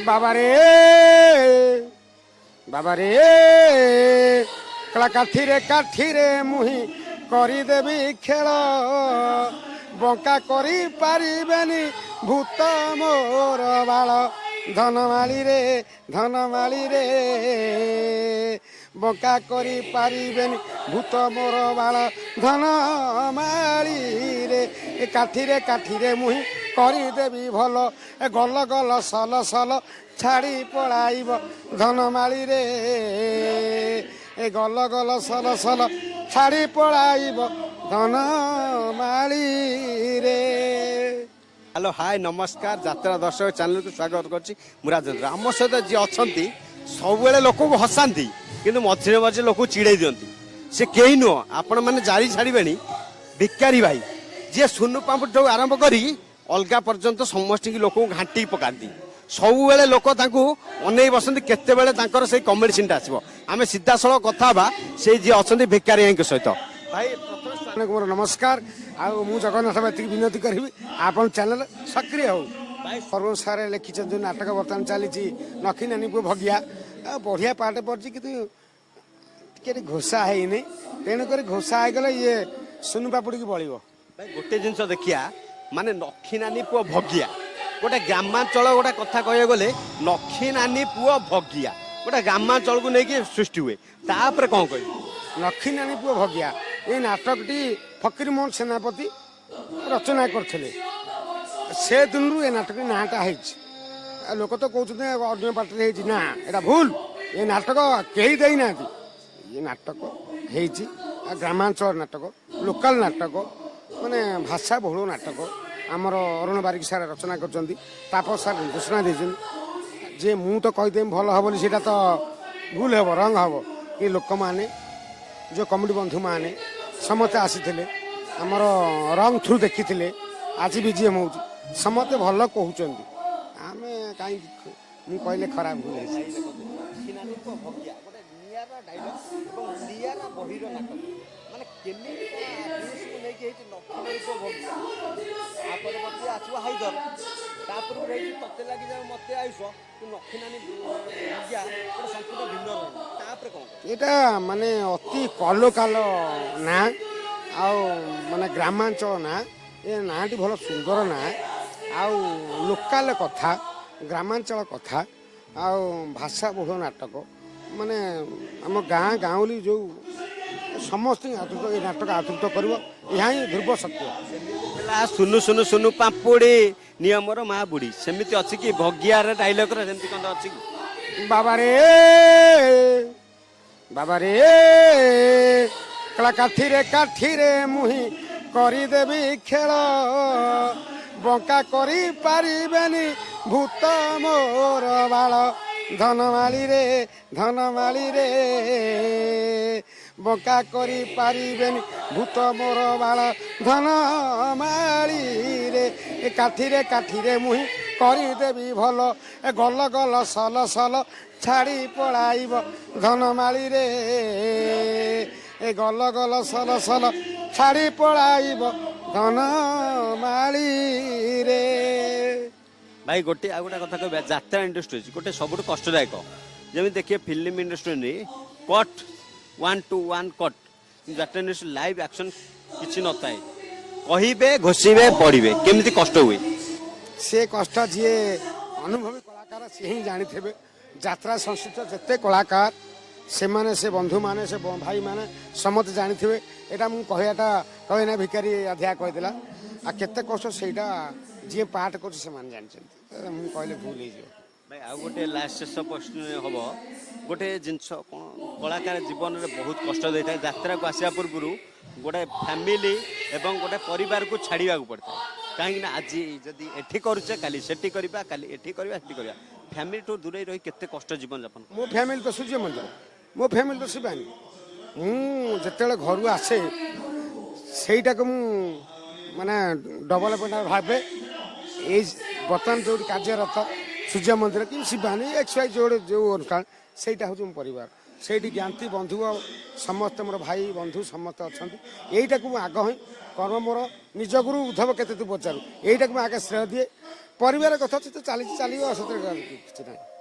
ବାବାରେ, ବାବାରେ, କଳା କାଠିରେ କାଠିରେ ମୁହିଁ କରିଦେବି ଖେଳ, ବଙ୍କା କରିପାରିବେନି ଭୂତ ମୋର ବାଳ। ଧନମାଳିରେ, ଧନମାଳିରେ, ବଙ୍କା କରିପାରିବେନି ଭୂତ ମୋର ବାଳ। ଧନମାଳିରେ, ଏ କାଠିରେ କାଠିରେ ମୁହିଁ କରିଦେବି ଭଲ, ଏ ଗଲ ଗଲ ସଲ ସଲ ଛାଡ଼ି ପଳାଇବ। ଧନମାଳିରେ, ଏ ଗଲ ଗଲ ସଲ ସଲ ଛାଡ଼ି ପଳାଇବ ଧନମାଳିରେ। ହ୍ୟାଲୋ, ହାଏ, ନମସ୍କାର। ଯାତ୍ରା ଦର୍ଶକ ଚ୍ୟାନେଲକୁ ସ୍ୱାଗତ କରୁଛି ମୁଁ ରାଜେନ୍ଦ୍ର। ଆମ ସହିତ ଯିଏ ଅଛନ୍ତି, ସବୁବେଳେ ଲୋକଙ୍କୁ ହସାନ୍ତି କିନ୍ତୁ ମଝିରେ ମଝିରେ ଲୋକଙ୍କୁ ଚିଡ଼େଇ ଦିଅନ୍ତି। ସେ କେହି ନୁହଁ, ଆପଣମାନେ ଜାରି ଛାଡ଼ିବେଣି, ଭିକାରୀ ଭାଇ, ଯିଏ ସୁନୁ ପାମ୍ପୁଡ଼ିଠୁ ଆରମ୍ଭ କରି ଅଲଗା ପର୍ଯ୍ୟନ୍ତ ସମସ୍ତଙ୍କୁ ଲୋକଙ୍କୁ ଘାଣ୍ଟିକି ପକାନ୍ତି। ସବୁବେଳେ ଲୋକ ତାଙ୍କୁ ଅନେଇ ବସନ୍ତି କେତେବେଳେ ତାଙ୍କର ସେଇ କମେଡି ସିନ୍ଟା ଆସିବ। ଆମେ ସିଧାସଳଖ କଥା ହେବା ସେଇ ଯିଏ ଅଛନ୍ତି ଭିକାରୀ ଭାଇଙ୍କ ସହିତ। ଭାଇ, ପ୍ରଥମେ ଆପଣଙ୍କୁ ମୋର ନମସ୍କାର। ଆଉ ମୁଁ ଜଗନ୍ନାଥ ଏତିକି ବିନତି କରିବି, ଆପଣ ଚ୍ୟାନେଲ ସକ୍ରିୟ ହଉ। ଅରୁଣ ସାର୍ ଲେଖିଛନ୍ତି ଯୋଉ ନାଟକ ବର୍ତ୍ତମାନ ଚାଲିଛି, ନଖି ନାନୀ ପୁଅ ଭଗିଆ, ଆଉ ବଢ଼ିଆ ପାଠ ପଢ଼ିଛି, କିନ୍ତୁ ଟିକେ ଟିକେ ଘୋଷା ହେଇନି। ତେଣୁକରି ଘୋଷା ହେଇଗଲେ ଇଏ ସୁନୁ ପାପୁଡ଼ିକି ବଳିବ। ଭାଇ, ଗୋଟେ ଜିନିଷ ଦେଖିଆ, ମାନେ ନଖି ନାନୀ ପୁଅ ଭଗିଆ ଗୋଟେ ଗ୍ରାମାଞ୍ଚଳ, ଗୋଟେ କଥା କହିବାକୁ ଗଲେ ନଖି ନାନୀ ପୁଅ ଭଗିଆ ଗୋଟେ ଗ୍ରାମାଞ୍ଚଳକୁ ନେଇକି ସୃଷ୍ଟି ହୁଏ। ତାପରେ କଣ କହିବି? ନଖି ନାନୀ ପୁଅ ଭଗିଆ ଏଇ ନାଟକଟି ଫକୀରମୋହନ ସେନାପତି ରଚନା କରିଥିଲେ। ସେ ଦିନରୁ ଏ ନାଟକଟି ନାଁଟା ହେଇଛି। ଆଉ ଲୋକ ତ କହୁଛନ୍ତି ଅନ୍ୟ ପାର୍ଟିରେ ହେଇଛି। ନା, ଏଇଟା ଭୁଲ। ଏ ନାଟକ କେହି ଦେଇନାହାନ୍ତି। ଏ ନାଟକ ହେଇଛି ଆଉ ଗ୍ରାମାଞ୍ଚଳ ନାଟକ, ଲୋକାଲ ନାଟକ, ମାନେ ଭାଷା ବହୁଳ ନାଟକ। ଆମର ଅରୁଣ ବାରିକ ସାର୍ ରଚନା କରିଛନ୍ତି, ତାପସ ସାର୍ ନିର୍ଦ୍ଦେଶନା ଦେଇଛନ୍ତି। ଯେ ମୁଁ ତ କହିଦେବି ଭଲ ହେବ ବୋଲି, ସେଇଟା ତ ଭୁଲ ହେବ, ରଙ୍ଗ ହେବ କି। ଲୋକମାନେ, ଯେଉଁ କମିଟି ବନ୍ଧୁମାନେ ସମସ୍ତେ ଆସିଥିଲେ, ଆମର ରଙ୍ଗ ଥ୍ରୁ ଦେଖିଥିଲେ। ଆଜି ବି ଯିଏ ହେଉଛି ସମସ୍ତେ ଭଲ କହୁଛନ୍ତି। ଆମେ କାହିଁକି ମୁଁ କହିଲେ ଖରାପ, ଭୁଲ ହେଇଛି। ନଖି ନାନୀ ପୁଅ ଭଗିଆ ଗୋଟେ ନିଆରା ଡାଇଲଗ ଏବଂ ନିଆରା ବହିର ନାଟକ। ମାନେ କେମିତି କଣ ଆଦିବାସୀକୁ ନେଇକି ହେଇଛି ନଖି ନାନୀ ପୁଅ ଭଗିଆ? ତାପରେ ମଧ୍ୟ ଆସିବ ହାଇଦର, ତାପରକୁ ହେଇଛି ତତେ ଲାଗିଯାଉ ମତେ ଆୟୁଷ। କିନ୍ତୁ ନଖି ନାନୀ ଭଗିଆ ଗୋଟେ ସମ୍ପୂର୍ଣ୍ଣ ଭିନ୍ନ ରହିବ। ତାପରେ କଣ କହିବ? ଏଇଟା ମାନେ ଅତି କଲୋକାଲ ନାଁ ଆଉ ମାନେ ଗ୍ରାମାଞ୍ଚଳ ନାଁ। ଏ ନାଁଟି ଭଲ ସୁନ୍ଦର ନାଁ ଆଉ ଲୋକାଲ କଥା, ଗ୍ରାମାଞ୍ଚଳ କଥା ଆଉ ଭାଷା ବହୁଳ ନାଟକ। ମାନେ ଆମ ଗାଁ ଗାଉଁଲି ଯେଉଁ ସମସ୍ତଙ୍କୁ ଆଦୃତ, ଏ ନାଟକ ଆଦୃତ କରିବ, ଏହା ହିଁ ଧ୍ରୁବ ସତ୍ୟ। ହେଲା ସୁନୁ ସୁନୁ ସୁନୁ ପାମ୍ପୁଡ଼ି ନିୟମର ମା ବୁଢ଼ୀ, ସେମିତି ଅଛି କି ଭଗିଆର ଡାଇଲଗର ସେମିତି କଣ ଅଛି କି? ବାବାରେ, ବାବାରେ, କଳା କାଠିରେ କାଠିରେ ମୁହିଁ କରିଦେବି ଖେଳ, ବଙ୍କା କରିପାରିବେନି ଭୂତ ମୋର ବାଳ। ଧନମାଳିରେ, ଧନମାଳିରେ, ବଙ୍କା କରିପାରିବେନି ଭୂତ ମୋର ବାଳ। ଧନମାଳିରେ, ଏ କାଠିରେ କାଠିରେ ମୁହିଁ କରିଦେବି ଭଲ, ଏ ଗଲ ଗଲ ସଲ ସଲ ଛାଡ଼ି ପଳାଇବ। ଧନମାଳିରେ, ଏ ଗଲ ଗଲ ସଲ ସଲ ଛାଡ଼ି ପଳାଇବ ଧନମାଳିରେ। ଭାଇ, ଗୋଟେ ଆଉ ଗୋଟେ କଥା କହିବା, ଯାତ୍ରା ଇଣ୍ଡଷ୍ଟ୍ରି ଅଛି ଗୋଟେ ସବୁଠୁ କଷ୍ଟଦାୟକ। ଯେମିତି ଦେଖିବେ film industry cut, one two one cut. ଯାତ୍ରା ଇଣ୍ଡଷ୍ଟ୍ରି ଲାଇଭ୍ ଆକ୍ସନ୍ କିଛି ନଥାଏ, କହିବେ, ଘୋଷିବେ, ପଢ଼ିବେ। କେମିତି କଷ୍ଟ ହୁଏ? ସେ କଷ୍ଟ ଯିଏ ଅନୁଭବୀ କଳାକାର ସିଏ ହିଁ ଜାଣିଥିବେ। ଯାତ୍ରା ସଂଶ୍ଳିଷ୍ଟ ଯେତେ କଳାକାର, ସେମାନେ, ସେ ବନ୍ଧୁମାନେ, ସେ ଭାଇମାନେ ସମସ୍ତେ ଜାଣିଥିବେ। ଏଇଟା ମୁଁ କହିବାଟା କହେ ନା, ଭିକାରୀ ଅଧିକା କହିଦେଲା। ଆଉ କେତେ କଷ୍ଟ, ସେଇଟା ଯିଏ ପାଠ କରୁଛି ସେମାନେ ଜାଣିଛନ୍ତି। ତ ମୁଁ କହିଲେ ଭୁଲ ହେଇଯିବ। ଭାଇ, ଆଉ ଗୋଟେ ଲାଷ୍ଟ ଶେଷ ପ୍ରଶ୍ନ ହବ। ଗୋଟେ ଜିନିଷ କ'ଣ, କଳାକାର ଜୀବନରେ ବହୁତ କଷ୍ଟ ଦେଇଥାଏ। ଯାତ୍ରାକୁ ଆସିବା ପୂର୍ବରୁ ଗୋଟେ ଫ୍ୟାମିଲି ଏବଂ ଗୋଟେ ପରିବାରକୁ ଛାଡ଼ିବାକୁ ପଡ଼ିଥାଏ। କାହିଁକି ନା ଆଜି ଯଦି ଏଠି କରୁଛେ, କାଲି ସେଠି କରିବା, କାଲି ଏଠି କରିବା, ସେଠି କରିବା। ଫ୍ୟାମିଲିଠୁ ଦୂରେଇ ରହି କେତେ କଷ୍ଟ ଜୀବନଯାପନ? ମୋ ଫ୍ୟାମିଲି ତ ସୂର୍ଯ୍ୟ ମନ୍ଦିର, ମୋ ଫ୍ୟାମିଲି ତ ଶିବାନୀ। ମୁଁ ଯେତେବେଳେ ଘରୁ ଆସେ, ସେଇଟାକୁ ମୁଁ ମାନେ ଡବଲ ପଏଣ୍ଟ ଭାବେ। ଏଇ ବର୍ତ୍ତମାନ ଯେଉଁଠି କାର୍ଯ୍ୟରତ, ସୂର୍ଯ୍ୟ ମନ୍ଦିର କି ଶିବାନୀ, ଏକ୍ସ ୱାଇ ଯୋଉଠି ଯେଉଁ ଅନୁଷ୍ଠାନ, ସେଇଟା ହେଉଛି ମୋ ପରିବାର। ସେଇଠି ଜ୍ଞାତି ବନ୍ଧୁ ଆଉ ସମସ୍ତେ ମୋର ଭାଇ ବନ୍ଧୁ ସମସ୍ତେ ଅଛନ୍ତି। ଏଇଟାକୁ ମୁଁ ଆଗ ହିଁ କର୍ମ ମୋର। ନିଜ ଗୁରୁ ଉଦ୍ଧବ କେତେ ତୁ ପଚାରୁ, ଏଇଟାକୁ ମୁଁ ଆଗେ ଶ୍ରେୟ ଦିଏ। ପରିବାର କଥା ସେ ତ ଚାଲିଛି, ଚାଲିବ, ସେଥିରେ କିଛି ନାହିଁ।